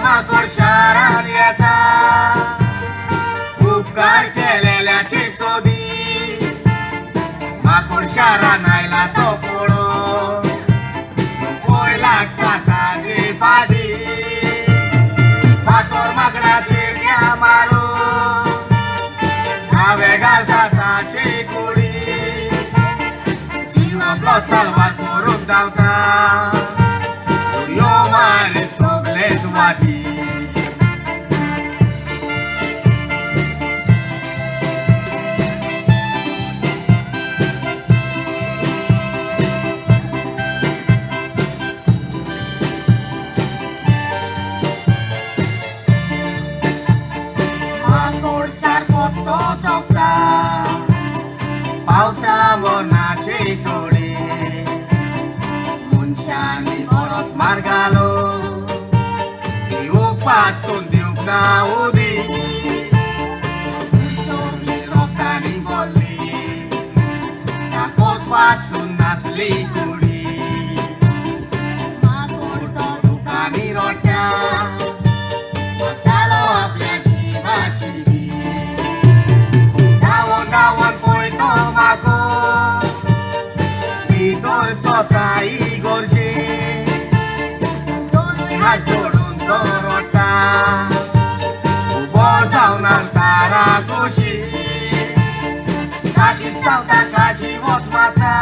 माकोड शारान येता उपकार केलेल्याची सोदी माकोड शारान आयला तो पळोवन पय लागता ताजी फाटी फातोर माकडाचेर त्या मारून घावे घालता ताची कुडी जीव आपलो साल्वार करूंक धांवता उडयो मारी सगलेच वाटी. माकोड सारकोच तो तोखता पावता मरणाची तोडी मनशांनी बरोच मार घालो दिवूंक पासून दिवंक ना उदी सगळी रोगांनी भरली ताकद पासून नासली कुडी माकोड तो दुकानी रोट्या वतालो आपल्या जिवाची बी धांवून धांवून पळय तो माकोड भितर सोता इगर्जे दोनूय हात जोडून तो रोटा उबो जावन आल्तारा कुशी साकिस्तांव ताका जिवोच मारता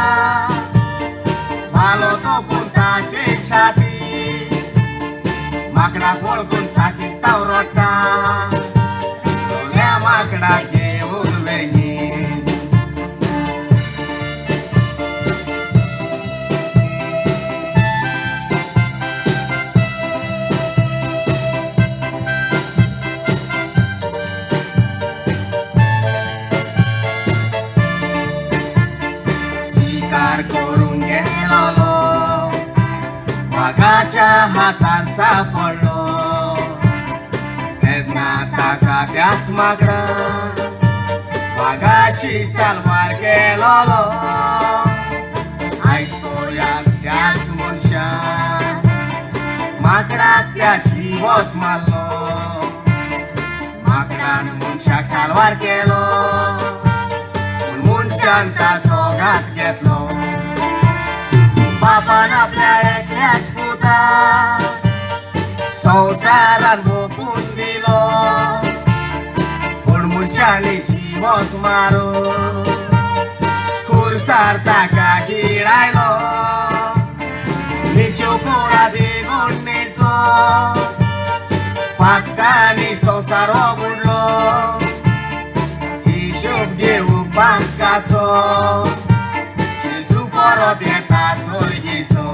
भालो तोपून ताचे छाती माकडाक वळखून साकिस्तांव रोटा लोल्या माकडाक घेवन वेंगेन. शिकार करूंक गेलोलो वागाच्या हातान सापडलो तेन्ना ताका त्याच माकडान वागाशी साल्वार केलोलो. आयज तो ह्या त्याच मनशान माकडाक त्या जिवोच मारलो माकडान मनशाक साल्वार केलो पूण मनशान ताचो घात घेतलो. बापान आपल्या एकल्याच पुताक संवसारान भोंकून दिलो पूण मनशांनी जिवोच मारून खुरसार ताका गिळायलो. निच्यो कोणादी गोडणेचो पातकांनी संवसार हो बुडलो हिशोब घेवंक पातकाचो जेजू परत येता सर्गीचो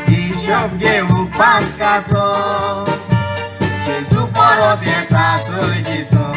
हिशोब घेवंक पातकाचो जेजू परत येता सर्गीचो.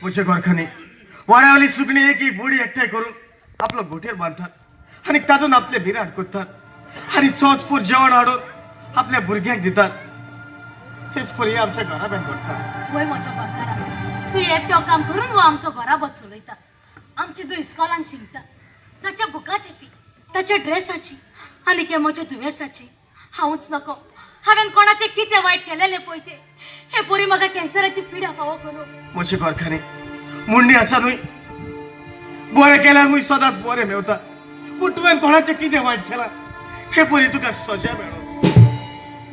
म्हज्या गोरखांनी वाड्यावली सुकणी एक बुडी एकठांय करून आपलो गोठेर बांदतात आनी तातूंत आपले बिराड कोत्तात आनी चोंचपूर जेवण हाडून आपल्या भुरग्यांक दितात. तेच परी आमच्या घराब्यांत घडटा. वय म्हज्या घरकारा तूं एकटो काम करून वो आमचो घराबो चलयता. आमची धूव इस्कॉलान शिकता ताच्या बुकाची फी ताच्या ड्रेसाची आनी के म्हज्या दुयेंसाची. हांवूच नको हांवें कोणाचें कितें वायट केलेलें पळय तें हे पोरी म्हाका कॅन्सराची पिडा फावो करूं. म्हज्या घरखांनी मुंडी आसा न्हय बरें केल्यार मुय सदांच बरें मेवता पूण तुवें कोणाचें कितें वायट केलां हे परी तुका सजा मेळो.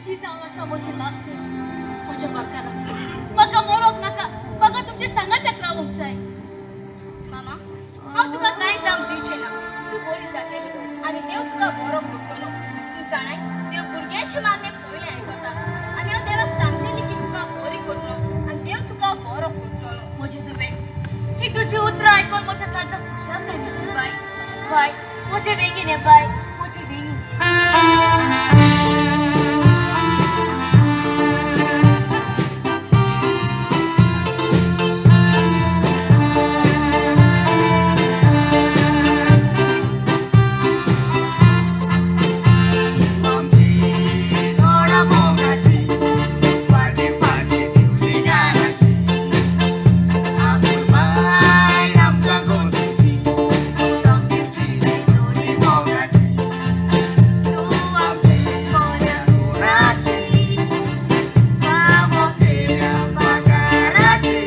ही जावन आसा म्हजी लास्ट स्टेज. म्हज्या घरकारा म्हाका मरोंक नाका म्हाका तुमचे सांगाताक रावंक जाय. मामा हांव तुका कांय जावंक दिवचें ना. तूं बरी जातली आनी देव तुका बरो करतलो. तूं जाणाय, देव भुरग्यांची मागणें पयलें आयकता आनी हांव देवाक सांगतली की तुका बरी करनो आनी देव तुका बरो करतलो. म्हजे धुवे, ही तुजी उतरां आयकून म्हज्या काळजाक खुशालकाय मेळ्ळी बाय. बाय म्हजे वेगीन ये, बाय म्हजे वेगीन ये. आमची झाडा मोगाची, वाटेपाची दिवली गाराची, आपुलबाय आमकां गोदूची, तोंडीची दोरी मोगाची, तूं आमची बऱ्या गुणाची, फावो केल्या पगाराची,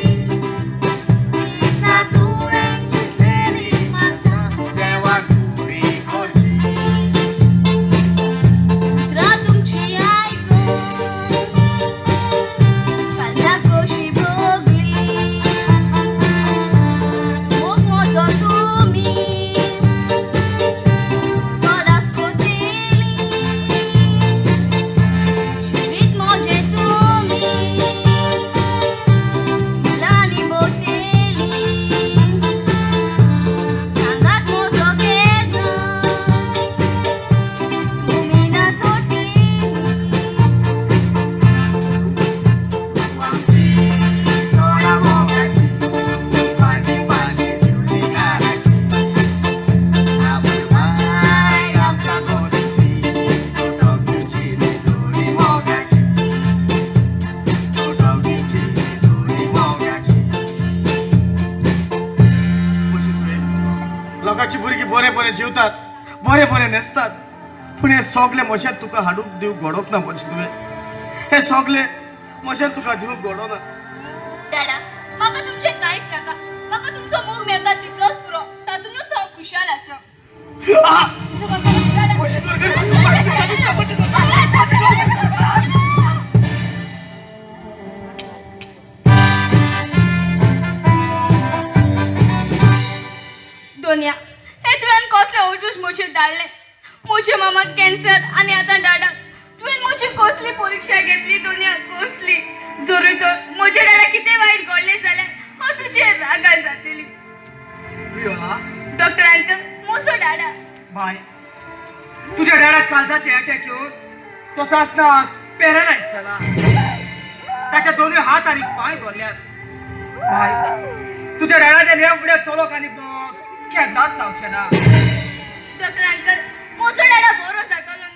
चिंता तुवें चिंतलेली म्हाका देवान पुरी करची. उतरां तुमची आयकून काळजाक कशी भोगली. मोग म्हजो तुमी सदांच कोतेली. जिवीत म्हजें तुमी फुलांनी भोंवतेली. सांगात म्हजो केन्नाच तुमी ना सोडटेली. आमची झाडा मोगाची, वाटेपाची दिवली गाराची, आपुलबाय आमकां गोदूची, तोंडीची दोरी मोगाची, तोंडीची दोरी मोगाची. म्हजे तुवें लोकांची भुरगीं बरें बरें जेवतात, बरें बरें न्हेसतात, पूण हें सगलें म्हज्यान तुका हाडूंक दिवंक घडोवंक ना. म्हजें तुवें हें सगलें म्हज्यान तुका दिवंक घडोना. डाडा, म्हाका तुमचें कांयच नाका. म्हाका तुमचो मोग मेळटा तितलोच पुरो. तातूंतच हांव खुशाल आसा. आ! तुज्या कोणाक डाडा. म्हजें कर, म्हाका दिसता, दिसता, म्हजें कर. दोनया, हे तुवें कसले अवजूश म्हजेर धाडले. म्हजे मामाक कॅन्सर आनी आतां डाडाक. तुवें म्हजी कसली परिक्षा घेतली दोनया, कसली? जरूय तर म्हज्या डाडा कितें वायट घडलें जाल्यार हांव तुजेर रागार जातली. प्रियोला. डॉक्टर अंकल, म्हजो डाडा. बाय, तुझ्या डॅडाक काळजाचे अटॅक येवन तो सासनाक पॅरालायज जाला. ताच्या दोनूय हात आनी पांय धरल्यात. बाय, तुझ्या डॅडाच्या ह्या फुड्याक चलोक आनी बघ केन्नाच जावचें ना. डॉक्टर अंकल, म्हजो डाडा बरो जातलो न्हू?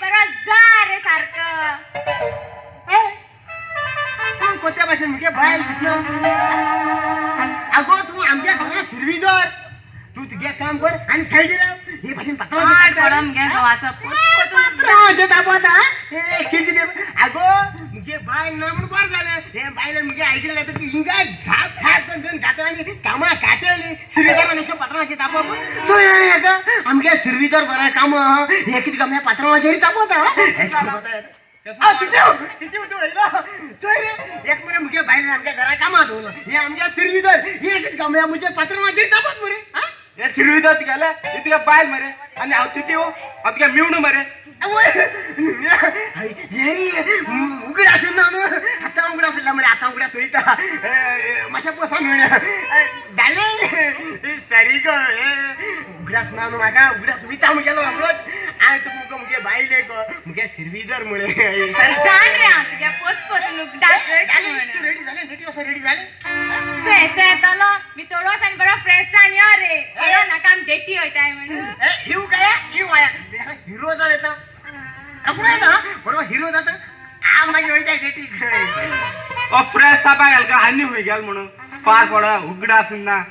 बरो जा रे सारखं. तूं कोत्या भाशेन मुगे बायल दिसना. अगो तूं आमच्या घरा सुरवीदर, तूं तुगे काम कर आनी सायडी राव. हे भाशेन पाड पडो मुगे घोवाचो पात्रांवाचें तापत. हे कितें अगो मुगे बायल ना म्हूण बरें जालें. हे बायलेन मुगे आयकलें जाल्यार तुका हिंगा धाप धाप करून दोन घातली आनी कामां काटली. सुरवीदरान अशें पात्रांवाचें तापप चोय हेका आमगे सुरवीदर घरा कामां आहा. हे कितें गम्या पात्रांवाचेर तापत. तिथे तूं वयलो चोय रे, एक मरे मुगे बायलेन आमच्या घरा कामां दवरलो. हे आमगे सुरवीदर हे कितें गम्या मुगे पात्रांवाचेर तापत मरे. हे शिरविदर तुगेले, ही तुगे बायल मरे आनी हांव तिती हो, हांव तुगे मिवणू मरे. उगड आसून ना न्हू, आतां उगड आसला मरे, आतां उगडा सोयता मातशें पोसा मेळ्या डार्लिंग. सॉरी गो, उगडास ना न्हू म्हाका, उगडास वयता मुगेलो रोखडोच. हांवें तुका मुगो मुगे बायले गो मुगे सिरवीदर म्हळे. सॉरी जाण रे हांव तुगे पोत पोतून उगडास तूं रेडी जालें? रेडी असो रेडी जालें? तूं एसो येतलो मी थोडोस आनी बरो फ्रेश जावन यो रे. कळो नाका आमी डेटी वयताय म्हणून. येऊ काय येऊ आया हिरो जावन येता रोखडो येता. बरो हिरो जाता आ मागीर वयता डेटी. ओ फ्रेश सापा घाल का आनी खंय गेल म्हणून पार पडो उगडा आसून ना.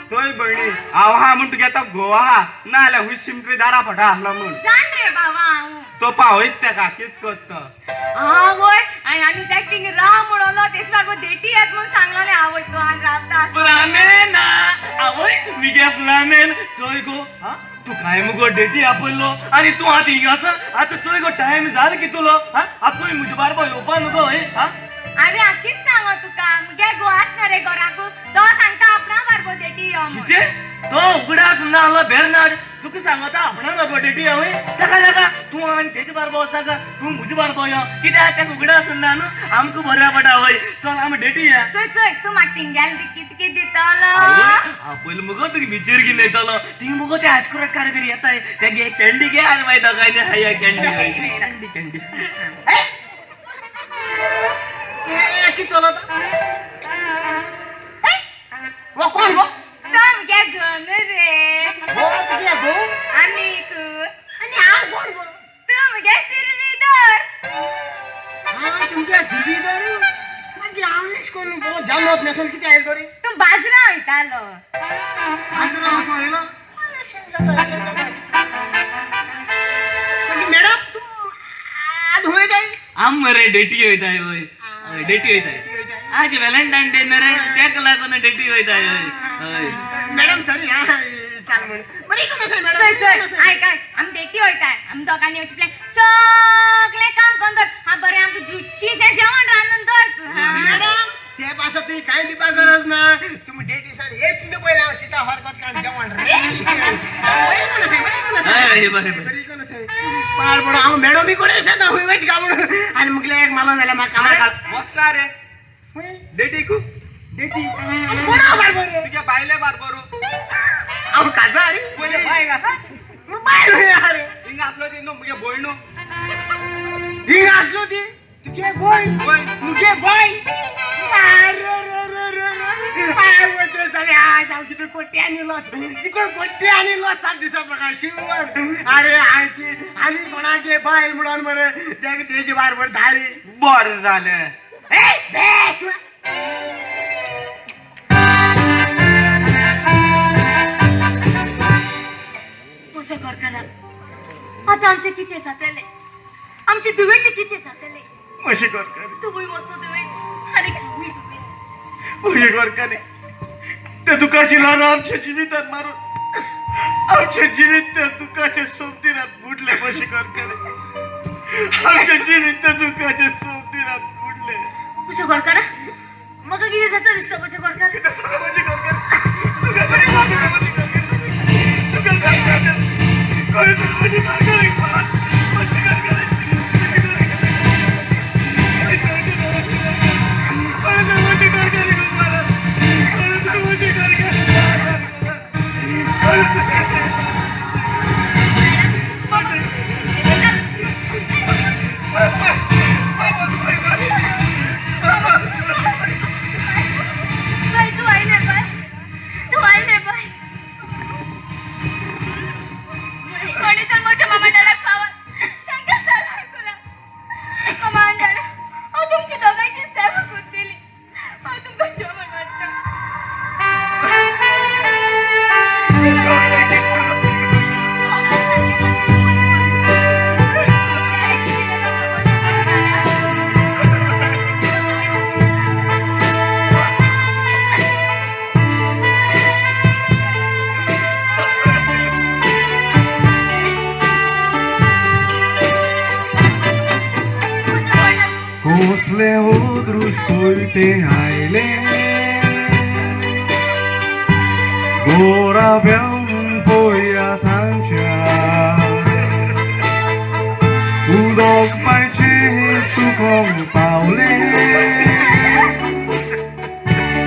चोय भयणी, हांव आहा म्हूण तुगे तो घोव आहा, ना जाल्यार हुंय शिमपी दारा फटा आसलो म्हूण. जाण रे बाबा हांव तो पावयत तेका कित करता. आवय आनी आनी तेक थिंग राव म्हणलो तेज बारबो डेटी येत म्हणून सांगलेलें. आवय तूं आनी रावता. फ्लामेन आवय मिगे फ्लामेन चोय गो. हा तूं काय मुगो डेटी आपयलो आनी तूं आतां हिंगा आसा. आतां चोय गो टायम जालो कितलो. हा आतां तुवें म्हजे बारबो येवपा न्हू गो हय. हा अरे हांव कित सांगो तुका, मुगे घोव आसना रे घराकू, तो सांगता आपणा बारबो डेटी यो म्हूण. कितें तो उगडास ना आहलो बेर्नाड तुका सांगता आपणा बारबो डेटी यो हय. ताका नाका तूं आनी तेजे बारबो वचनाका, तूं म्हजे बारबो यो. कित्याक तेका उगडास ना न्हू, आमकां बऱ्या पडटा. हय चल आमी डेटी या. चोय चोय तूं म्हाका थिंगेलें ती कित कित दितलो. हांव पयलीं मुगो तुका बिचीर घेवन वयतलो. थिंग मुगो ते आयस्क्रोट कार बीर येताय, ते घे कॅन्डी घे आनी मागीर दोगांयनी हाया कॅन्डी. Candy candy. हे कितें चलता वो कोण गो? तो मुगे घोव न्हू रे. गो तुगे गो? आनीक आनी हांव कोण गो? तूं मुगे सिरवीदर. हां तुमगे सिरवीदर. मागीर हांव एश कोन्न बरो जामत न्हेसून कितें आयलो तरी? तूं बाजरा वयतालो. बाजरा असो आयलो अशें जाता अशें जाता. मागीर मॅडम तूं आज खंय वयताय? आम मरे डेटी वयताय. हय हय डेटी वयताय. आज व्हॅलेंटायन डे न्हू रे, तेका लागून डेटी वयताय. हय हय मॅडम सॉरी. हां चाल म्हण बरी कोण आसा मॅडम? चोय चोय आयक आयक, आमी डेटी वयताय. आमी दोगांनी वचपी प्लॅन सगळें काम करून दवर. हा बरें आमकां रुचीचें जेवण रांदून दवर तूं. हा मॅडम ते पासत तुवें कांय दिवपाक गरज ना. तुमी डेटी सान हेच तुमी पयलें हांव शिता हरकत काड जेवण रेडी. बरी कोण आसा? बरी कोण आसा? हय, बरें, बरें. बरी कोण आसा? पाड पडो हांव मॅडमी कडेन आसा ना खंय वयता काय म्हणून आनी मुगले एक मालो जाल्यार म्हाका कामार काड. वचना रे खंय डेटीकू. डेटी आनी कोणा बारबर रे? तुगे बायले बारबरो. हांव काजार पयलीं बायल बायल खंय आहा रे? हिंगा आसलो ती न्हू मुगे भयणू. हिंगा आसलो ती तुगे भयण? भयण. मुगे बायल. अरे रे रे रे रे आवय जालें आज हांव कितें कोट्यांनी लॉस, कितें कोट्यांनी लॉस 7 दिसां म्हाका शिवर. अरे हांवें ती आनी कोणागे बायल म्हणून मरे तेका तेजे बारबर धाळी. बरें जालें. ए बेस. म्हज्या घरकारा आतां आमचें कितें जातलें? आमचे धुवेचें कितें जातलें? म्हजे घरकान्नी, तुवूय वचो दुयेंत आनी हांवूय दुयेंत. म्हजे घरकान्नी, त्या दुखाची ल्हारां आमच्या जिवितान मारून आमचें जिवीत त्या दुखाच्या सोमतीरात बुडलें. म्हजे घरकान्नी, आमचें जिवीत त्या दुखाच्या सोमतीरात बुडलें. म्हज्या घरकारा म्हाका कितें जाता दिसता म्हज्या घरकारा. कितें जाता म्हजे घरकान्नी? तुका खंय जाता म्हजे घरकान्नी? तुका खंय जाता? कोणी तरी म्हजे घरकान्नीक मार. म्हजे घरकान्नी, म्हजे घरकान्नी, कोणी तरी म्हजे घरकान्नीक मारात. कोणी तरी म्हजे घरकान्नीक मारात. कोणी तरी बाय तूं आयलें बाय, तूं आयलें बाय. कोणी तर म्हज्या मामा डाडाक पावत. कसले अदृश्ट पळय आयले गोरा बेवन पळया तांच्या उदक पांयचे सुकोंक पावले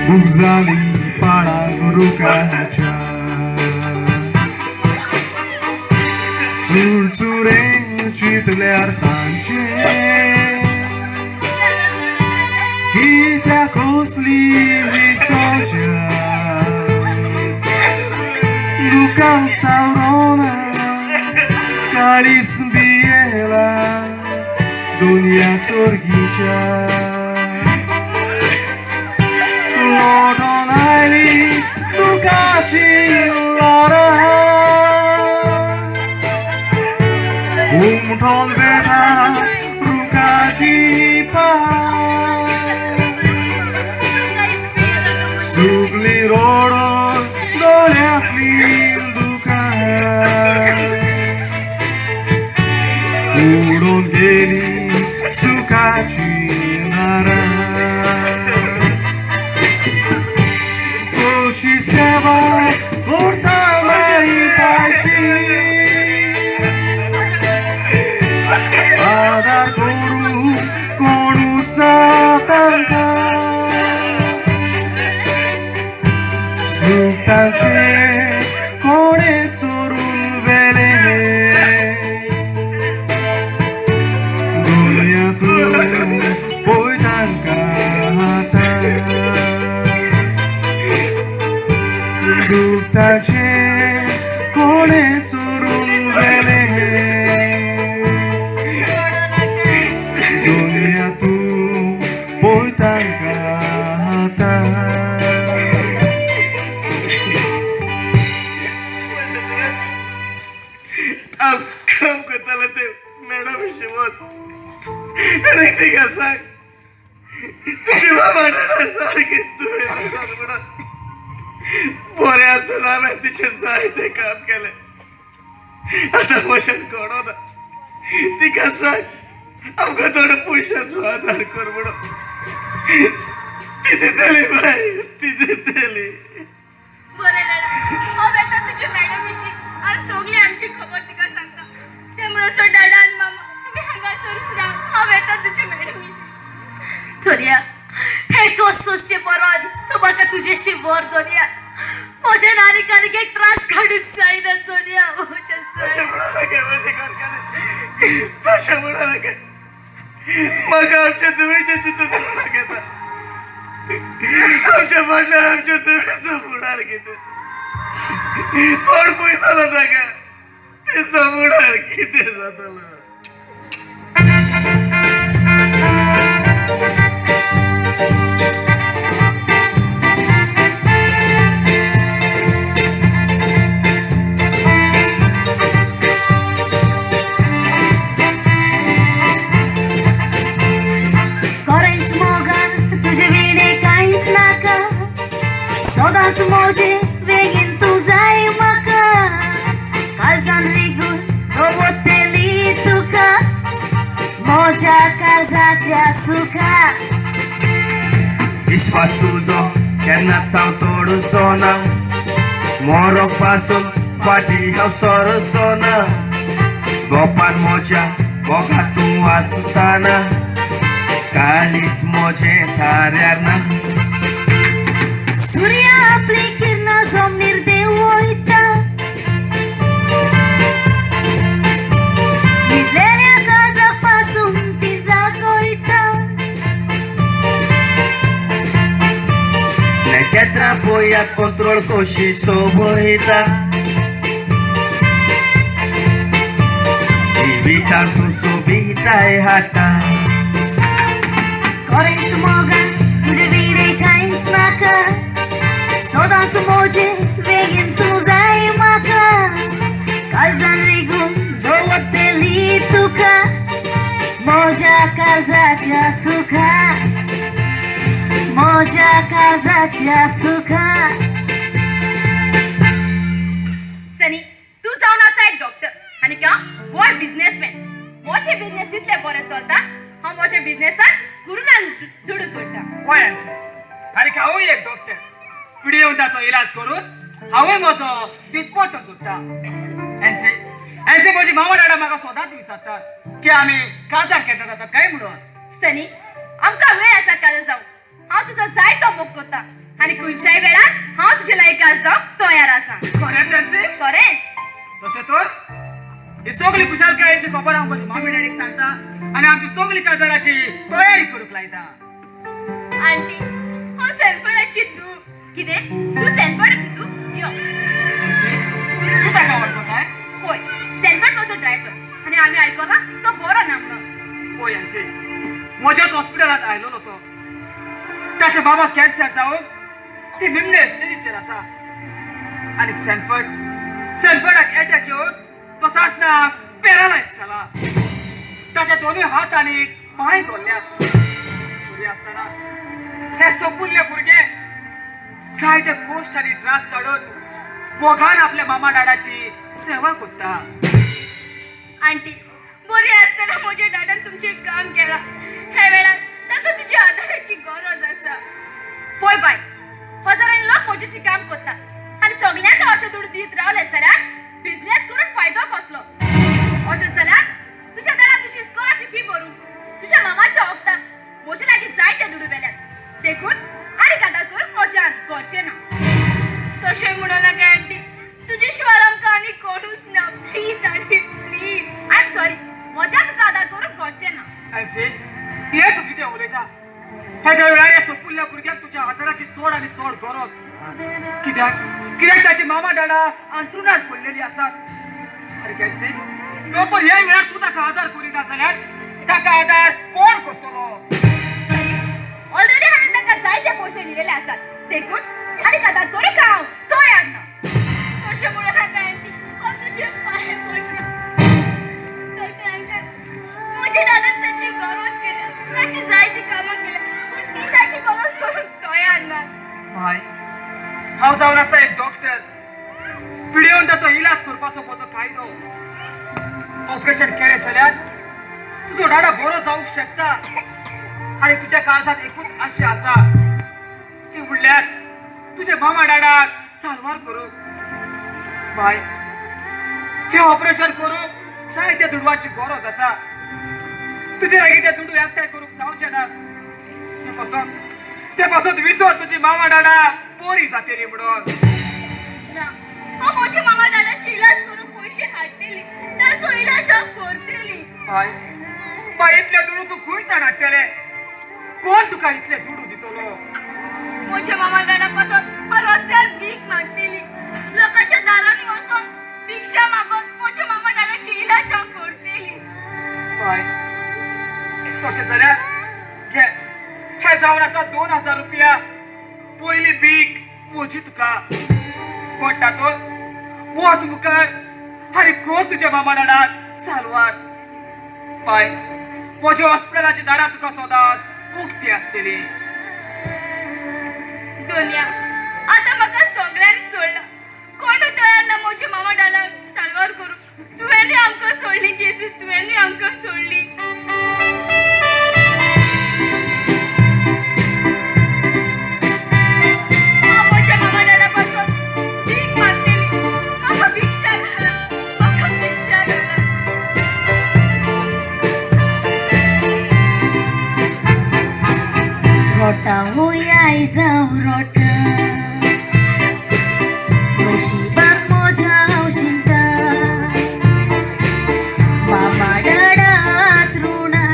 दूख जाली पाळांक रुखाच्या चुरचुरें चिंतल्यार तांचे कित्याक कसली विसोच्या दुकान सावरोना काळीस बियेला दुनिया सोर्गीच्या लोटोन आयली दुखाची ल्हारां उमठोन वेता रुखाची पान सुकली रोडोन दोळ्यांतली दुकां उडून गेली सुखाची दारां कशी सेवा करता माई पाशी आदार करू कोणूच ना तांकां सुख तांचें कोणें चोरून व्हेलें दुनिया तूं पळय तांकां आतां दूख ताचें कोणें चोरून व्हेलें दुनिया तूं पळय तांकां आतां. हांव काम करतालें ते मॅडम शिवत आनी तिका सांग तुजी बाबा सारकीच तुवें म्हणून बरें आसून हांवें तिचें जायतें काम केलें. आतां म्हज्यान कोणो ना. तिका सांग आमकां थोडो पयशांचो आदार कर म्हणून. ती दितली बाय, ती दितली. बरें डाडा, हांव येता तुजे मॅडम विशीं आनी सगळी आमची खबर तिका सांगता. ते म्हणसर डाडा आनी मामा तुमी हांगासरूच राव, हांव येता तुजे मॅडम विशीं. धोनिया, हे सोसचे परस तूं म्हाका तुजेशी व्हर धोनिया. म्हज्यान आनीक आनीक एक त्रास काडूंक जायना धोनिया, म्हज्यान तशें जायना. म्हणू नाका म्हजें घरकान्नी, तशें म्हणू नाका. म्हाका आमच्या धुवेचें चिंतून नाका येता. आमच्या फाटल्यान आमच्या धुवेचो फुडार कितें, कोण पळयतलो ताका, तेचो फुडार कितें जातलो. कोरेंच मोगान तुजे विणे कांयच नाका, सदांच मोजे बेगीन तूं जाय म्हाका. काळजान रिगून दवरतली तुका म्हज्या काळजाच्या सुखा. विश्वास तुजो केन्नाच हांव तोडचो ना, मोरोक पासून फाटी हांव सरचो ना. गोपान म्हज्या मोगा तूं आसतना काळीज म्हजें थाऱ्यार ना. सूर्य आपली किरणां जमनीर देंवयता, न्हिदलेल्या काळजा पासून ती जागयता. नखेत्रां पळयात कंट्रोल कशी सोबयता, जिवितान तूं सोबिताय हाडटा. कोरेंच मोगान तुजे विणे कांयच नाका, सदांच मोजे बेगीन तूं जाय म्हाका. काळजान रिगून दवरतली तुका म्हज्या काळजाच्या सुखा, म्हज्या काळजाच्या सुखा. सनी, तूं जावन आसा एक डॉक्टर आनी का व्हड बिजनेसमॅन. मोठे बिजनेस इतले बरें चलता. हांव म्हज्या बिझनेसान गुरुनान दुडू जोडटा. वय एन्सी, आनी हांवूय एक डॉक्टर पिडियोन ताचो इलाज करून हांवूय म्हजो दिसपट्टो सोडटा. एन्सी, एन्सी, म्हजी मामा डाडा म्हाका सदांच विचारतात की आमी काजार केन्ना जातात काय म्हणून. सनी, आमकां वेळ आसा काजार जावंक. हांव तुजो जायतो मोग करता आनी खंयच्याय वेळार हांव तुजे लागीं काजार जावंक तयार आसा. खरेंच एन्सी? खरेंच. तशें तर ही सगळी खुशालकायेची खबर हांव म्हज्या मामी डॅडीक सांगता आनी आमची सगळी काजाराची तयारी करूंक लायता. आंटी, हांव सॅनफर्डाची तूं. कितें? तूं सॅनफर्डाची तूं? यो. एन्सी, तूं ताका वळखताय? होय, सॅनफर्ड म्हजो ड्रायव्हर आनी हांवें आयकलां तो बरो ना म्हणून. पळय एन्सी, म्हज्याच हॉस्पिटलांत आयलोलो तो. ताच्या बाबा कॅन्सर जावन ती निमणे स्टेजीचेर आसा आनी सॅनफर्ड सॅनफर्डाक एटॅक येवन तो सासणाक पॅरालायज जाला. ताच्या दोनूय हात आनी पांय धरल्यात. तरी आसतना हे सोपुल्ले भुरगे जायते कश्ट आनी त्रास काडून मोगान आपल्या मामा डाडाची सेवा करता. आंटी, बरी आसतना म्हज्या डाडान तुमचें काम केलां. ह्या वेळार ताका तुज्या आदाराची गरज आसा. पळय बाय, हजारांनी लोक म्हजेशी काम करता आनी सगल्यांक अशें दुडू दीत रावले जाल्यार बिझनेस करून फायदो कसलो? अशें जाल्यार तुज्या डाडान तुजी इस्कोलाची फी भरूंक, तुज्या मामाच्या वखदां म्हजे लागीं जायते दुडू वेल्यात. देखून आनी आदार करूंक म्हज्यान गरजें ना. तशें म्हणू नाका आंटी, तुजे शिवाय आमकां आनी कोणूच ना. Please aunty, please. I am sorry, म्हज्या तुका आदार करूंक गरजें ना. एन्सी, हे तूं कितें उलयता? ह्या वेळार ह्या सोपुल्ल्या भुरग्याक तुज्या आदाराची चड आनी चड गरज. कित्याक कित्याक ताची मामा डाडा अंत्रुणार पडलेली आसात. आरे कॅन्सी, जर तर ह्या वेळार तूं ताका आदार करिना जाल्यार ताका आदार कोण करतलो? ऑलरेडी हांवें तांकां जायते पयशे दिलेले आसात, देखून आनी आदार करूंक हांव तयार ना. तशें म्हणू नाका आंटी, हांव तुजे पांय पडटा. तशें अंकल, म्हज्या दादान ताची गरज केल्या, ताची जायती कामां केल्या, पूण ती ताची गरज करूंक तयार ना. बाय, हांव जावन आसा एक डॉक्टर. पिडियोन ताचो इलाज करपाचो म्हजो कायदो. ऑपरेशन केलें जाल्यार तुजो डाडा बरो जावंक शकता आनी तुज्या काळजांत एकूच आशा आसा, ती म्हणल्यार तुज्या मामा डाडाक सारवार करूंक. बाय, हें ऑपरेशन करूंक जायत्या दुडवाची गरज आसा. तुजे लागीं ते दुडू एकठांय करूंक जावचे नात. ते पासत विसर तुजी मामा डाडा बरी जातली म्हणून. ना, हांव म्हज्या मामा दादाची इलाज करूंक पयशे हाडटली, ताचो इलाज हांव करतली. बाय, बाय, इतले दुडू तूं खंय हाडटले? कोण तुका इतले दुडू दितलो? म्हज्या मामा दादा पासून हांव रस्त्यार भीक मागतली, लोकांच्या दारांनी वचून भिक्षा मागून म्हज्या मामा दादाची इलाज हांव करतली. बाय, तशें जाल्यार घे, हे जावन आसा 2000 रुपया. पयली भीक म्हजी तुका. कोण तातूंत वच मुखार आनी कर तुज्या मामा डाडाक सालवार. बाय, म्हज्या हॉस्पिटलाची दारां तुका सदांच उक्ती आसतली. दुनिया, आतां म्हाका सगळ्यांनी सोडला. कोणूय तयार ना म्हज्या मामा डालाक साल्वार करूंक. तुवेंनूय आमकां सोडली जेजू, तुवेंनूय आमकां सोडली. हांव म्हज्या मामा डाडा पासून भीक मागतली. म्हाका भिक्षा घाला, म्हाका भिक्षा घाला. रोटा वयाय जावं रोटा, नशिबाक म्हज्या हांव शिणटा. बाबा डाडात ऋणा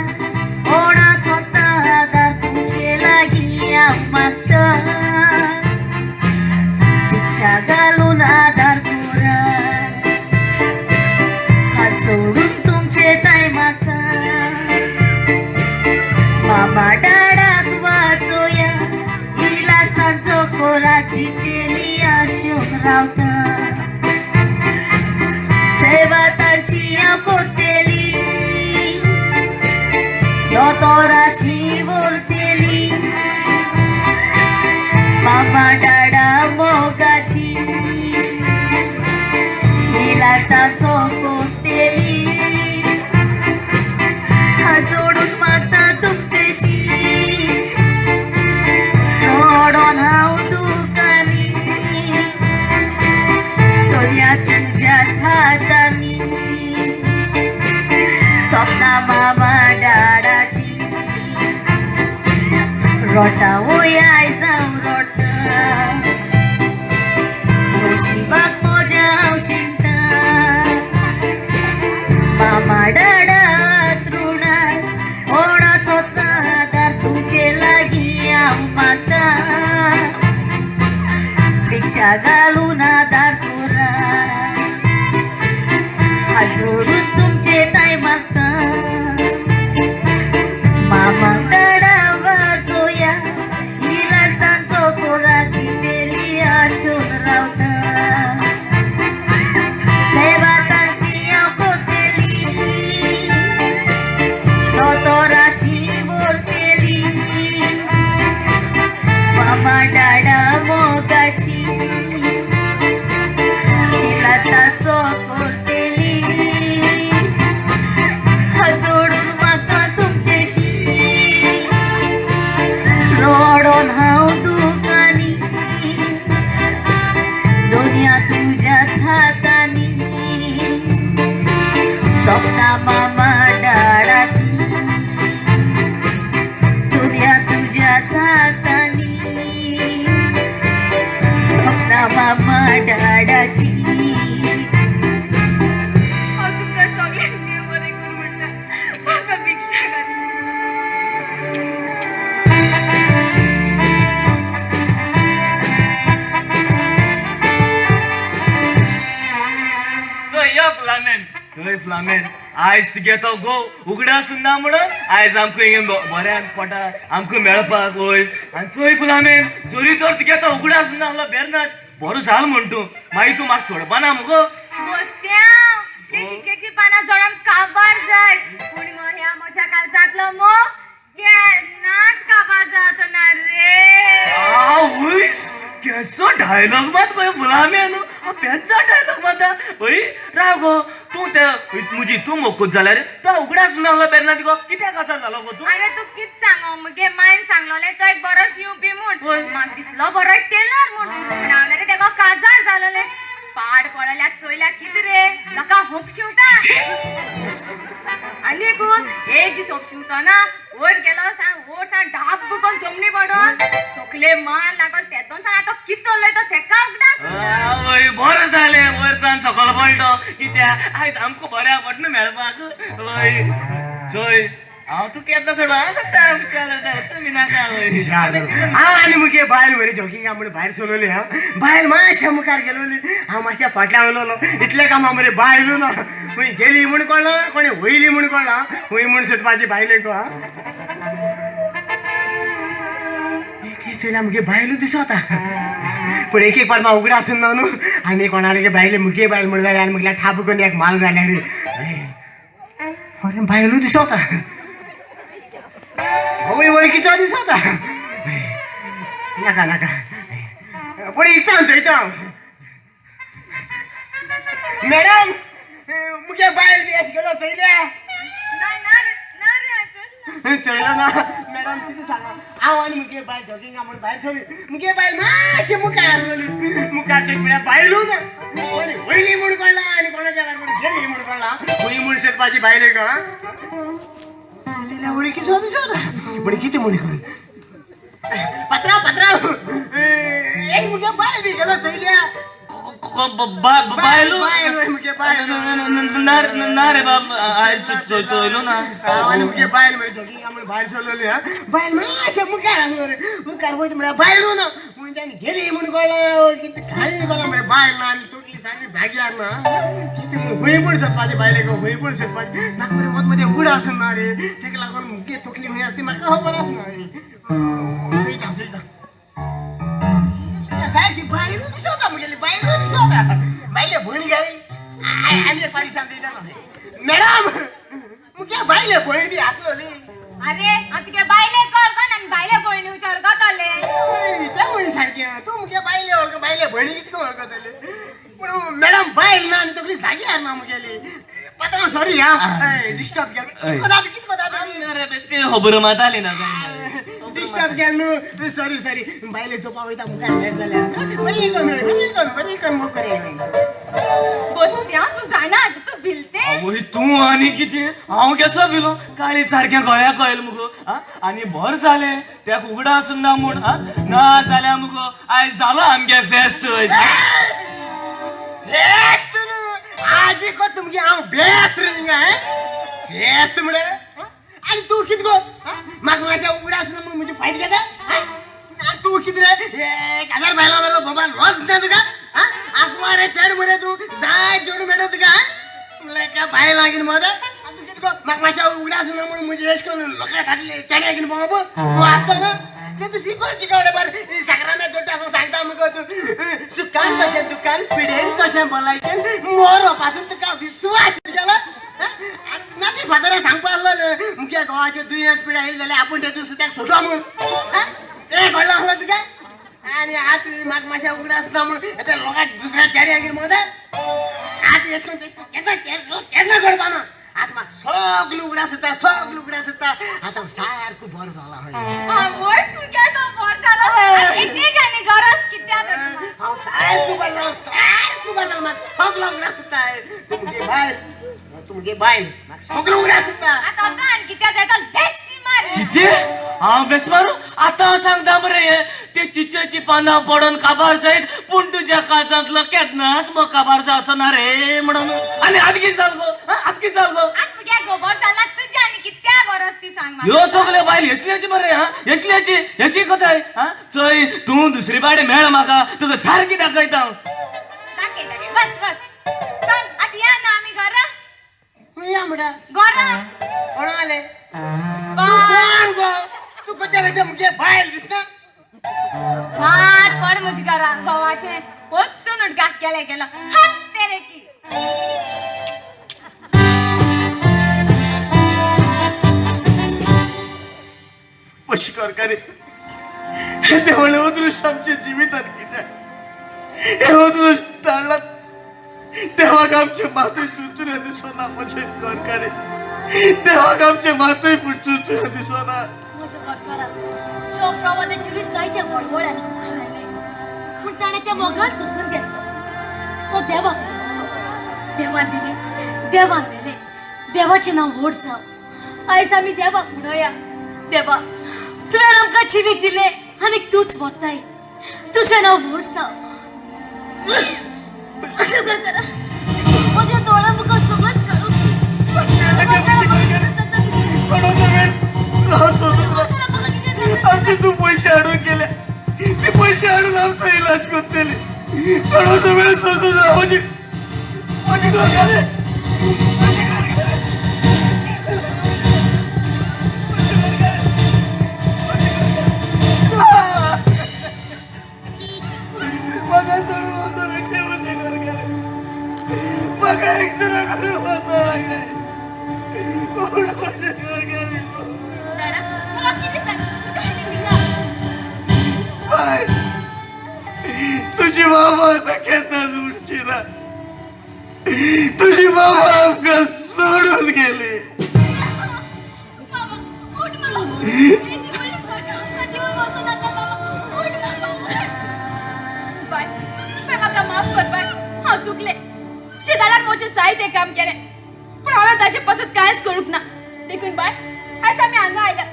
कोणाचोच आदार तुमचे लागीं हांव मागता. भिक्षा घालून आदार करा, हात सोडून तुमचे ताय मागता. मामा डाडाक वाचोया, इलाज तांचो कोरा दितेली आशेवन रावता. सेवा तांची हांव कोत्तेली, दोतोराशी व्हरतेली. मामा डाडा मोगाची, इलाज तांचो कोत्तेली. हात जोडून मागता. हातांनी सपना मामा डाडाची रोटा वय जावं रोटा नशिबाक मजा हांव शिंकता मामा डाडा तृणार कोणाचोच ना आदार तुजे लागीं हांव मागता भिक्षा घालून आदार पुरा हात जोडून तुमचे ताय मागता मामा डाडा वाजोया इलाज तांचो कोरा दितेली आशून रावता सेवा तांची हांव कोतेली दोतोराशी व्हरतेली मामा डाडा मोगाची इलाज ताचो करतेली हात जोडून म्हाका तुमचेशी रडोन हांव दुकानी दुनिया तुज्याच हातांनी सपना मामा डाडाची दुनिया तुज्याच हातांनी सपना मामा डाडाची. हांव तुमकां सगल्यांक देव बरें करूं म्हणटा म्हाका भिक्षा घाल. चोय या फ्लामेन, चोय फ्लामेन, आयज तुगे तो गो उगडास ना म्हणून आयज आमकां हिंगा बऱ्यान पोटा आमकां मेळपाक वय. आनी चोय फ्लामेन, जरी तर तुगे तो उगडास ना आहलो बेरनात बरो जाल म्हण तूं, मागीर तूं म्हाका सोडपाना मुगो. बोस्त्यांव ते चिंचेची पानां जळोन काबार जायत पूण ह्या म्हज्या काळजांतलो मोग केन्नाच काबार जावचो ना रे. आवयस, केसो डायलॉग मात गोय फुलामेन, पेचा डायलॉग माता. हय राव गो, तूं त्या म्हजी तूं मोकूच जाल्यार तो उगडास ना आहलो बेरनात गो कित्याक काजार जालो गो तूं? अरे तूं कित सांगो, मुगे मायन सांगलोलें तो एक बरो शिंवपी म्हूण, म्हाका दिसलो बरो एक टेलर म्हूण, पूण हांव रे तेका काजार जालोलें. पाड पडल्या चोयल्या कित रे लोकां होप शिंवता. आनी एक दीस होप शिंवतना वयर गेलो सांग वयर सांग ढाब्ब करून जमनी पडोन तकले मान लागोन तेतोन सांग आतां कित उलयतो तेका उगडास. आवय बरें जालें वयर सान सकल पडलो कित्याक आयज आमकां बऱ्या पडना मेळपाक. वय चोय हांव तुका केन्ना सोडूं हांव सद्दां विचार तुमी नाका. वय हांव आनी मुगे बायल मरे जॉगिंगा म्हण भायर सरलोली. हा बायल मातशा मुखार गेलोली, हांव मातशा फाटल्यान उरलोलो. इतलें कामां मरे बायलू ना खंय गेली म्हूण कळना, कोणी वयली म्हूण कळना, खंय म्हूण सोदपाची बायले गो. ते चोयल्या मुगे बायलू दिसता, पूण एक एक पाट म्हाका उगडा आसून ना न्हू. आनी कोणाले बायले मुगे बायल म्हण जाल्यार आनी मुगल्या ठाप करून एक माल जाल्यार अरे बायलू दिसता, होय वळखीचो दिसता. नाका नाका, पूण इत्सा चोयता हांव. मॅडम मुगे बायल बी अशें गेलो चोयल्या? चोयलो ना मॅडम, कितें सांगा. हांव आनी मुगे बायल जॉगिंगा म्हूण भायर सरली, मुगे बायल मातशें मुखार आसलोली. मुखार चोयत म्हळ्यार बायलू ना, कोणी वयली म्हूण कळना आनी कोणाच्या घरा कोणी गेली म्हूण कळना. खंय म्हूण सोदपाची बायले गो. जाल्यार वळखीचो दिसता, पूण कितें म्हूण पात्रांव पात्रांव एक मुगे बायल बी गेलो चोयल्या? बायलू बायल मुगे बायल ना रे बाब, आयज चोयलो ना. हांव आनी मुगे बायल मरे जॉगिंगा म्हूण भायर सरलोली. हा बायल मातशें मुखार आसलो रे, मुखार वयता म्हळ्यार बायलू ना, मनशान गेली म्हूण कळना, कितें कांय कळना मरे. बायल ना आनी तकली सारकी जाग्यार ना, कितें म्हूण खंय म्हूण सोदपाची बायले गो, खंय म्हूण सोदपाची. नाका मरे मद मदें उड आसून ना रे, तेका लागून मुगे तकली खंय आसता ती म्हाका खबर आसना. चोयता चोयता सारकी बायलू दिसता, मुगेली बायलू दिसता. बायले भयण गाय आनी एक पाटी सांगता मॅडम, मुगे बायले भयण बी आसलोली. अरे हांव तुगे बायले वळखन आनी बायले भयणी वळखतले. तें म्हण सारकें, तूं मुगे बायले वळख, बायले भयणी कितको वळखतले. पूण मॅडम बायल ना आनी तकली जाग्यार ना मुगेली. पात्रांव सॉरी हा डिस्टर्ब केलो. कितको जाता कितको जाता खबर मात आली ना. डिस्टर्ब केलं न्हू, सॉरी सॉरी. बायले झोपा वयता मुखार लेट जाल्यार. बरी कोण, बरी कोण, बरी कोण मोग करे. बसत्या तूं जाणा तूं भिलते. आवय तूं आनी कितें हांव केसो भिलो काळी सारक्या गळ्याक कळ्ळें मुगो. आं आनी भर जालें तेका उगडा आसून ना म्हूण. आं ना जाल्यार मुगो आयज जालो आमगे फेस्त. फेस्त न्हू आजी को तुमगे हांव बेस रे हिंगा. फेस्त म्हळे आनी तूं कितें गो म्हाका मातशें उगडा आसून म्हूण म्हजी फायट घेता. आनी तूं कितें रे 1000 बायलां बरोबर बाबा लॉस ना तुका. आगवा रे चेड मरे तूं जाय जोडू मेळटा तुका. म्हणल्यार काय बायलां घेवन भोंवता. आनी तूं कितें गो म्हाका मातशें उगडा आसून म्हूण म्हजी अशें करून लोकांक घातले चेड्या घेवन भोंवप तूं आसता न्हू ते तूं सिकोर शिकवडे बर साकरामे जोडटा असो सांगता मुगो तूं. सुखान तशें दुकान पिडेन तशें भलायकेन मोरो पासून तुका विस्वास गेलो ना. ती फादरा सांगपा आसलो न्हू मुगे घोवाचें दुयेंस पिडा येयलें जाल्यार आपूण ते तूं सुद्दां सोडा म्हूण तें कळ्ळो आसलो तुका. आनी आतां म्हाका मातशें उगडा आसना म्हूण आतां लोकांक दुसऱ्या चेड्या घेवन भोंवता. आतां एश करून तेश करून केन्ना केन्ना करपा ना. आतां म्हाका सगळें उगडा सुद्दां, सगळें उगडा सुद्दां. आतां सारको बरो जाला. आवय तुगे तो बरो जालो. आनी गरज कित्याक? हांव सारको बरो जालो, सारको बरो जालो. म्हाका सगळो उगडा सुद्दां. तुमगे बायल, तुमगे बायल म्हाका सगळो उगडा सुद्दां. आतां आतां कित्याक जाय तो बेशी मार. कितें हांव बेस मारू? आतां हांव सांगता मरे हें ते चिचेची पानां पडोन काबार जायत पूण तुज्या काळजांतलो केन्नाच मग काबार जावचो ना रे म्हणून. आनी आतां कितें जाल गो? आतां कितें जाल गो? आतां मुगे गोबर जाला तुज्या आनी कित्याक गरज ती सांग म्हाका. ह्यो सगल्यो बायल हेसल्याची मरे. हा हेसल्याची हेशी कोताय. हा चोय तूं दुसरी बाडे मेळ म्हाका तुका सारकी दाखयता हांव. दाखय दाखय बस बस चल आतां या ना आमी घरा. या म्हणटा घरा कोण आले? कोण गो तूं? कोत्या भशेन मुगे बायल दिसना. मार पड म्हज्या घरा घोवाचें परतून उडगास केले गेलो हात तेरे की. पशुकारकारे हे देवाले अदृश्ट आमच्या जिवितान कित्याक हे अदृश्ट धाडला देवाक आमचे मातूय चुरचुरे दिसना. म्हजे घरकारे देवाक आमचे मातूय पूण चुरचुरे दिसना. म्हज्या घरकाराक जो प्रमाण जिवीत जायते वळवळ आनी कश्ट आयले पूण ताणें तें मोगान सोंसून घेतलो. तो देवाक म्हणटालो देवान दिले देवान व्हेले देवाचें नांव व्हड जावं. आयज आमी देवाक म्हणोया देवा तुवें आमकां जिवीत दिलें आनी तूंच वताय तुजें नांव व्हड जावं. घरकारा म्हज्या दोळ्या मुखार सगळेंच काडून. आमचे तूं पयशे हाडून गेले ते पयशे हाडून आमचो इलाज करतले. थोडोसो वेळ सोंसून राव म्हजी म्हजी घरकारे म्हजी घरकारे म्हाका सोडून वचूं नाका म्हजे घरकारे. म्हाका एक्सरे करून वचूं नाका पूण म्हजे घरकारे. दादा म्हाका कितें सांग? बाय तुझी बाबा आतां केन्नाच उठची ना. तुझी बाबा आमकां सोडून गेली. मामा उठ मामा येदी व्हडली फजा आमकां दिवन वचूं नाका मामा. उठ मामा उठ. बाय बाय म्हाका माफ कर बाय. हांव चुकलें. तुज्या दादान म्हजें जायतें काम केलें पूण हांवें ताचे पासत कांयच करूंक ना. देखून बाय आयज आमी हांगा आयल्या.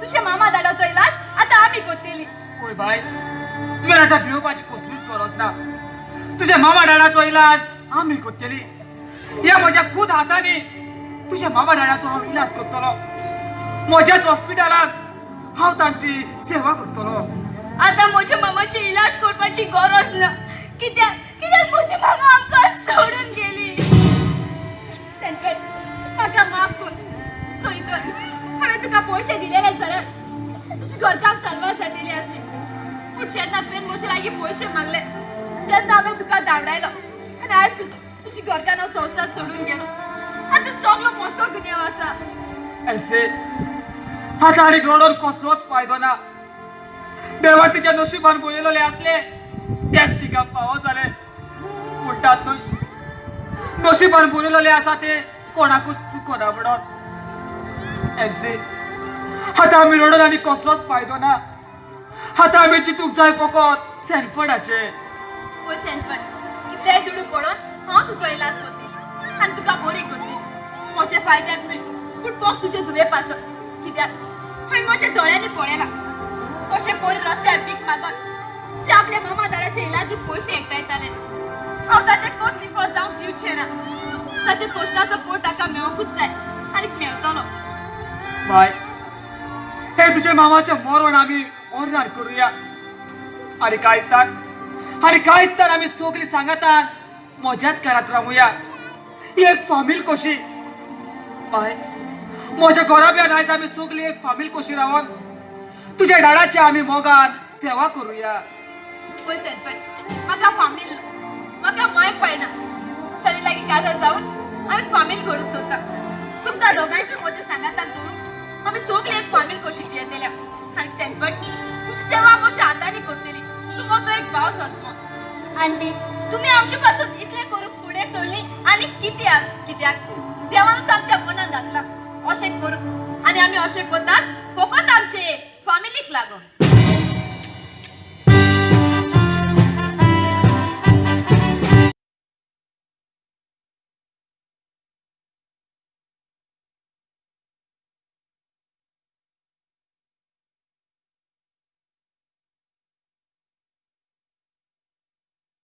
तुज्या मामा दादाचो इलाज आतां आमी करतली. ओय बाय तुवें आतां भिवपाची कसलीच गरज ना. तुज्या मामा डाडाचो इलाज आमी करतली. ह्या म्हज्या खूद हातांनी तुज्या मामा डाडाचो हांव इलाज करतलो. म्हज्याच हॉस्पिटलांत हांव तांची सेवा करतलो. आतां म्हज्या मामाची इलाज करपाची गरज ना. कित्याक कित्याक म्हजी मामा आमकां सोडून गेली. सेंट्रल म्हाका माफ कर. सॉरी तर हांवें तुका पयशे दिलेले जाल्यार तुजी घरकाम चलवा जातली आसली. पूण जेन्ना तुवें म्हजे लागीं पयशे मागले तेन्ना हांवें तुका धांवडायलो आनी आयज तूं तुजी घरकान्न संवसार सोडून गेलो. आतां सगलो मोसो गुन्यांव आसा. एल्से आतां आनीक रडोन कसलोच फायदो ना. देवान तिच्या नशिबान बरयलेलें आसलें तेंच तिका फावो जालें. म्हणटात न्हय नशिबान बरयलेलें आसा तें कोणाकूच चुकोना म्हणून. एल्से आतां आमी रडून आनी कसलोच फायदो ना. आतां आमी चिंतूंक जाय फकत सॅनफर्डाचें. पळय सॅनफर्ड, कितलेय दुडू पडोन हांव तुजो इलाज करतली आनी तुका बरी करतली. म्हजे फायद्याक न्हय पूण फक्त तुजे धुवे पासत. कित्याक हांवें म्हज्या दोळ्यांनी पळयलां कशे पोरी रस्त्यार भीक मागत ते आपल्या मामा दाडाचे इलाजी पयशे एकठांयताले. हांव ताचे कश्ट निफळ जावंक दिवचें ना. ताचे कश्टाचो पोट ताका मेळोंकूच जाय आनी मेळटलो. बाय, हे तुझ्या मामाचें मरण आमी ओर्रार करुया. आनी कांयच तर आमी सगळीं सांगातान म्हज्याच घरांत रावुया, एक फामील कशी. बाय, म्हज्या घराब्यान आयज आमी सगळीं एक फामील कशी रावन तुज्या डाडाची आमी मोगान सेवा करुया. पळय सॅनफर्ड, म्हाका फामील ना, म्हाका माय पळयना. सनी लागीं काजार जावन हांव फामील घडूंक सोदता. तुमकां दोगांयकूय म्हज्या सांगाताक दवरून आमी सगळीं एक फामील कशी जियेतल्या. आनी सॅनफर्ड, तुजी सेवा म्हज्या हातांनी करतली. तूं म्हजो एक भाव सोंसमो. आंटी, तुमी आमचे पासून इतलें करूंक फुडें सरली आनी कित्याक? कित्याक देवानूच आमच्या मनान घातला अशें करूंक. आनी आमी अशें करतात फकत आमचे फामिलीक लागून.